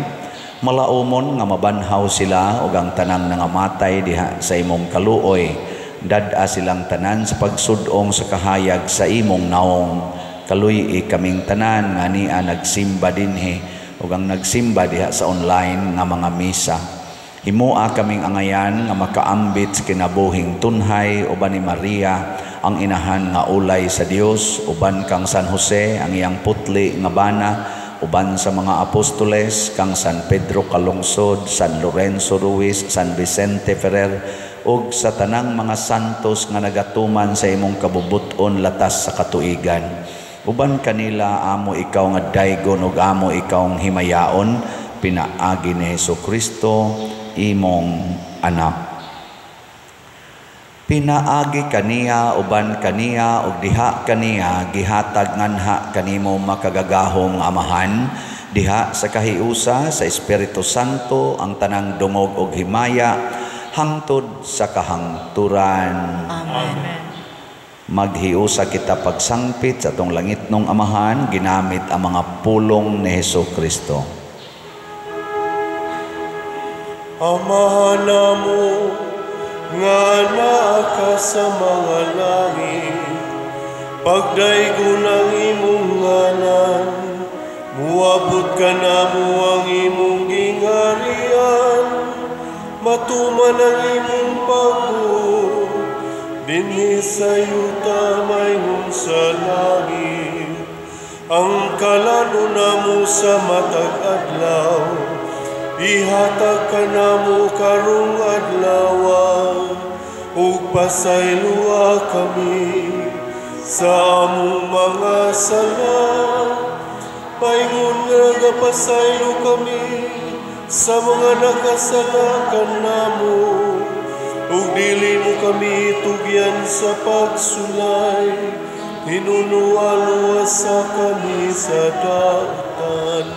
malaumon nga mabanhaw sila ug ang tanang nangamatay diha sa imong kaluoy. Dad-a silang tanan sa pagsudong sa kahayag sa imong naong. Kaluy-i kaming tanan nga nia nagsimba dinhi ug ang nagsimba diha sa online nga mga misa. Himoa kaming angayan nga makaambit sa kinabuhing tunhay uban ni Maria ang inahan nga ulay sa Dios, uban kang San Jose ang iyang putli nga bana, uban sa mga apostoles kang San Pedro Calungsod, San Lorenzo Ruiz, San Vicente Ferrer ug sa tanang mga santos nga nagatuman sa imong kabubut-on latas sa katuigan. Uban kanila amo ikaw nga daygon ug amo ikaw ang himayaon, pinaagi ni Hesukristo imong anak. Pinaagi kaniya uban kaniya ug diha kaniya gihatag nganha kanimo makagagahom nga Amahan diha sa kahiusa sa Espiritu Santo ang tanang dungog ug himaya hangtod sa kahangturan. Amen. Maghiusa kita pagsangpit sa atong langitnong Amahan ginamit ang mga pulong ni Hesukristo. Amahan namo nga naa ka sa mga langit, pagdaygon ang imong ngalan, muabot ka namo ang imong gingharian, matuman ang imong pagbuot dinhi sa yuta maingon sa langit. Ang kalano namo sa matag adlaw, ihatag kanamo karong adlaw, ug pasayloa kami sa among mga sala, paingon nga nagapasaylo kami sa mga nakasala kanamo, ug dili mo kami tugyan sa pagsulay, hinunualuwa sa kami sa dautan.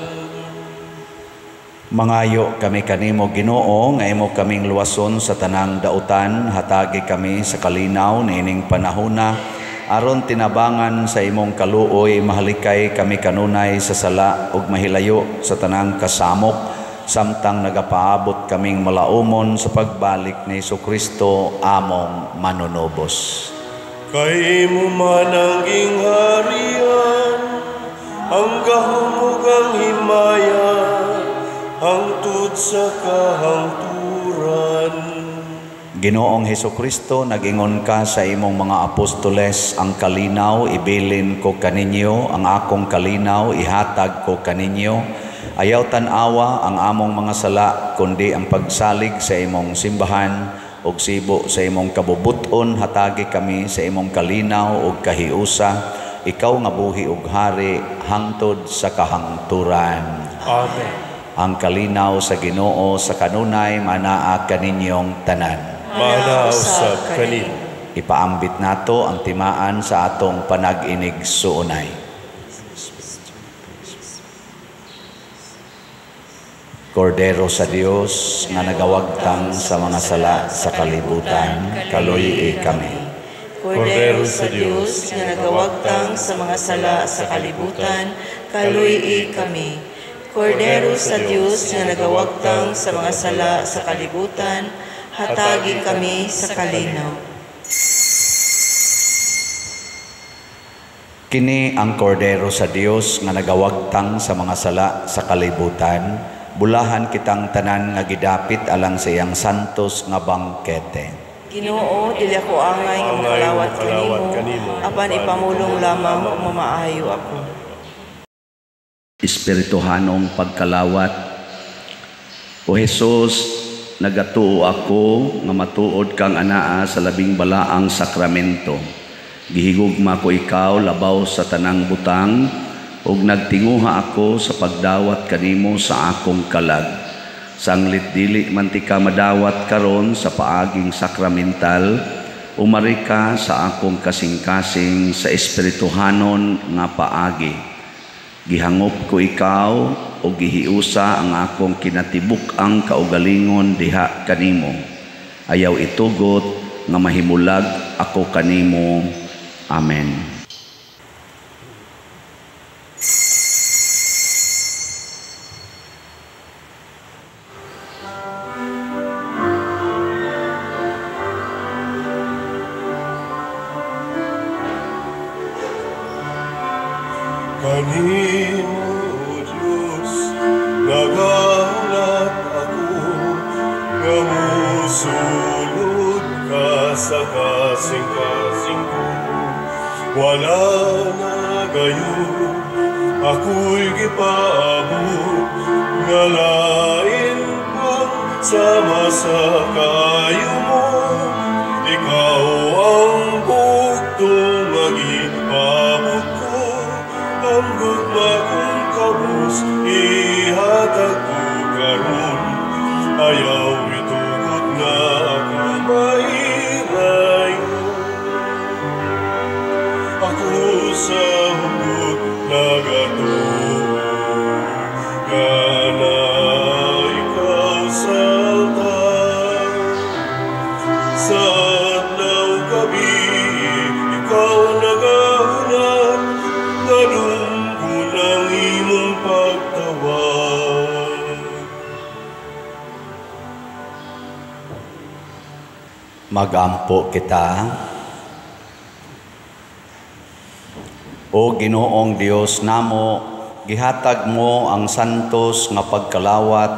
Mangayo kami kanimo, Ginoo, nga imo kaming luwason sa tanang dautan, hatagi kami sa kalinaw niining panahona, aron tinabangan sa imong kaluoy, mahalikay kami kanunay sa sala ug mahilayo sa tanang kasamok, samtang nagapaabot kaming malaumon sa pagbalik ni Hesukristo among manunubos. Kay imo man ang gingharian, ang gahom ug ang himaya, hangtod sa kahangturan. Ginoong Hesukristo, nag-ingon ka sa imong mga apostoles, ang kalinaw ibilin ko kaninyo, ang akong kalinaw ihatag ko kaninyo. Ayaw tan-awa ang among mga sala, kundi ang pagsalig sa imong simbahan ug sibo sa imong kabubuton, hatagi kami sa imong kalinaw ug kahiusa. Ikaw nga buhi ug hari hangtod sa kahangturan. Amen. Ang kalinaw sa Ginoo sa kanunay manaa kaninyong tanan. Manaa usab kanimo. Ipaambit nato ang timaan sa atong panag-inig suunay. Kordero sa Dios nga nagawagtang sa mga sala sa kalibutan, kaluy-i kami. Kordero sa Dios nga nagawagtang sa mga sala sa kalibutan, kaluy-i kami. Kordero sa Dios nga nagawagtang sa mga sala sa kalibutan, hatagi kami sa kalinaw. Kini ang Kordero sa Dios nga nagawagtang sa mga sala sa kalibutan, bulahan kitang tanan nga gidapit alang sa iyang santos nga bangkete. Ginoo, dili ako angay nga makalawat kanimo, apan ipamulong lamang ug mamaayo ako. Espirituhanong pagkalawat. O Jesus, nagatuo ako nga matuod kang anaa sa labing balaang sakramento. Gihigugma ko ikaw labaw sa tanang butang, ug nagtinguha ako sa pagdawat kanimo sa akong kalag. Sanglit dili man ti ka madawat karon sa paaging sakramental, umari ka sa akong kasing-kasing sa espirituhanon nga paagi. Gihangop ko ikaw o gihiusa ang akong kinatibuk-ang kaugalingon diha kanimo. Ayaw itugot nga mahimulag ako kanimo. Amen. Kanimo, O Diyos, nagahulat ako, nga musulod ka sa kasing-kasing ko. Wala na gayon, ako'y gipaabot, nga lain pang sama sa kayo mo. Ikaw ang bugtong nga gipaabot ko, ang gugma kong kabus, ihatag ko karon. Ayaw itugot nga ako mahirayon. Ako sa hugot nagatuo, nga na ikaw sa altar. Sa adlaw gabi, ikaw nagahulat, nga dunggon ang imong pagtawag. Magampo kita. O Ginoong Dios namo, gihatag mo ang santos nga pagkalawat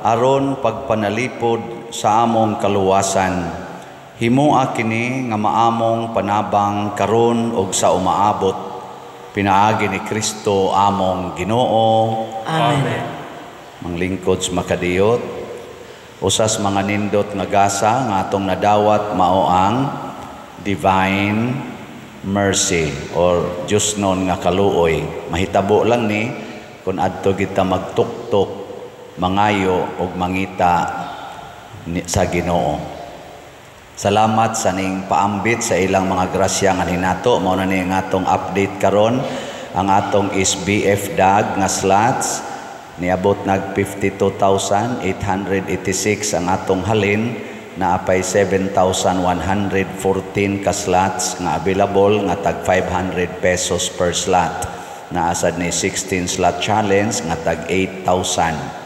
aron pagpanalipod sa among kaluwasan. Himoa kini nga maamong panabang karon og sa umaabot. Pinaagi ni Kristo among Ginoo. Amen. Manglingkod sa makadiyot, usas mga nindot nga gasa nga atong nadawat mao ang divine mercy or Diyos non nga kaluoy. Mahitabo lang ni kung adto kita magtuktok, mangayo og mangita sa Ginoo. Salamat sa ning paambit sa ilang mga grasya nga ninato. Mao na ni ang atong update karon. Ang atong is BF DAG nga slots Niabot nag 52,886 ang atong halin, naapay 7,114 ka slots nga available nga tag 500 pesos per slot. Naasad ni 16 slot challenge nga tag 8,000.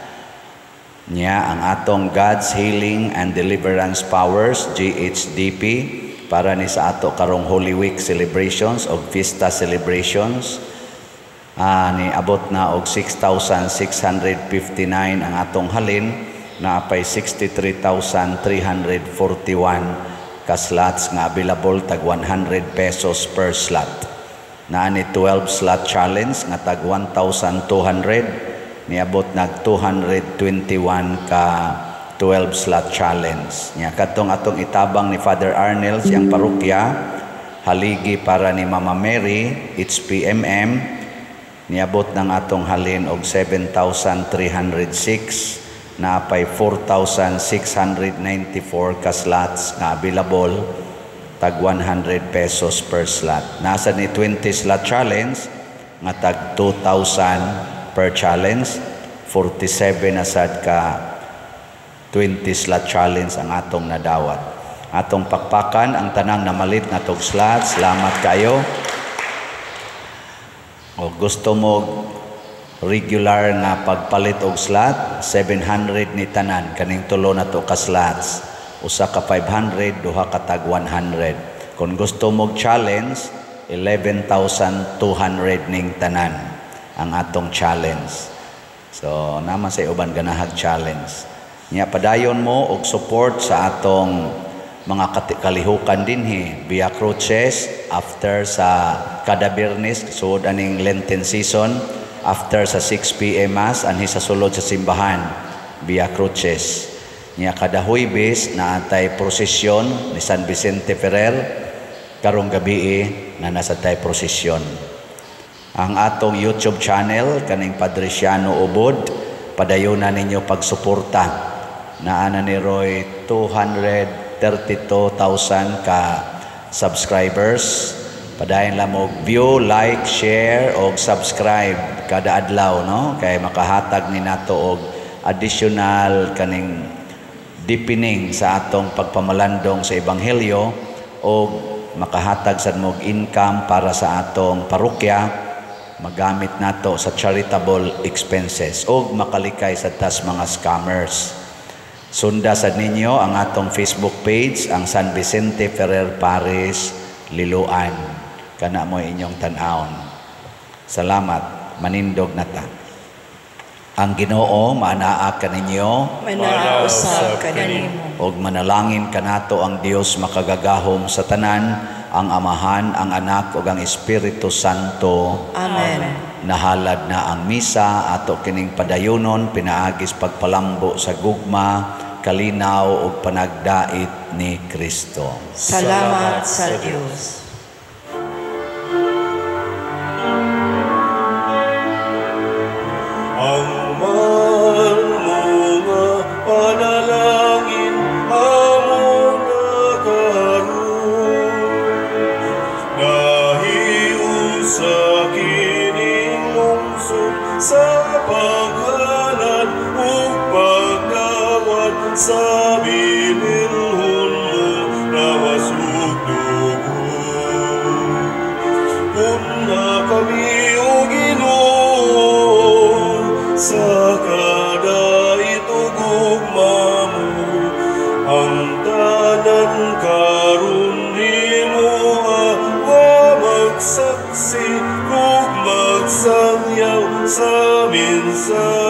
Nya ang atong God's Healing and Deliverance Powers GHDP para ni sa ato karong Holy Week celebrations o Fiesta celebrations. Ni abot na og 6,659 ang atong halin, naapay 63,341 ka slots nga available tag 100 pesos per slot. Naa ni 12 slot challenge nga tag 1,200, niabot nag 221 ka 12 slot challenge. Nya kadtong atong itabang ni Father Arnel siyang parokya, haligi para ni Mama Mary HPMM, niabot ng atong halin og 7,306, naapay 4,694 ka slots nga available tag 100 pesos per slot. Nasa ni 20 slot challenge nga tag 2,000 per challenge, 47 na sad ka 20 slot challenge ang atong nadawat. Atong pakpakan ang tanang namalit na tog slots. Salamat kayo. O gusto mo regular nga pagpalit og slot, 700 ni tanan kaning tulo na to ka slots. Usa ka 500, duha ka tag 100. Kung gusto mo challenge, 11,200 ning tanan ang atong challenge. So naman sa uban ganahag challenge. Nya padayon mo og support sa atong mga kalihukan dinhi Via Cruces after sa kada Biyernes sud aning Lenten season after sa 6 p.m. mass anhi sa sulod sa simbahan Via Cruces. Nya kada Huwebes naatay prosesyon ni San Vicente Ferrer, karong gabi na nasa tay prosesyon. Ang atong YouTube channel kaning Padre Siano Ubod, padayon na ninyo pagsuporta. Naa na ni Roy 232,000 ka subscribers. Padayon lang mo view, like, share og subscribe kada adlaw, no? Kay makahatag ni nato og additional kaning deepening sa atong pagpamalandong sa ebanghelyo og makahatag sad mo og income para sa atong parokya, magamit nato sa charitable expenses og makalikay sa tas mga scammers. Sunda sad ninyo ang atong Facebook page, ang San Vicente Ferrer Parish, Liloan. Kana mo inyong tan-awon. Salamat, manindog na ta. Ang Ginoo maanaa kaninyo, manaa usab kanimo. Og manalangin kanato ang Dios makagagahom sa tanan, ang Amahan, ang Anak ug ang Espiritu Santo. Amen. Nahalad na ang misa ato kining padayonon pinaagis pagpalambo sa gugma, kalinaw ug panagdait ni Kristo. Salamat sa Dios. Ang mahal mo nga panalangin among nakaroon, nahiusa kining lungsod sa paghalad ug pagdawat sa bililhon mo lawas ug dugo. Kuna kami o Ginoo sa kadait ug gugma mo, ang tanan karon nimo nga magsaksi ug magsangyaw sa mensahe.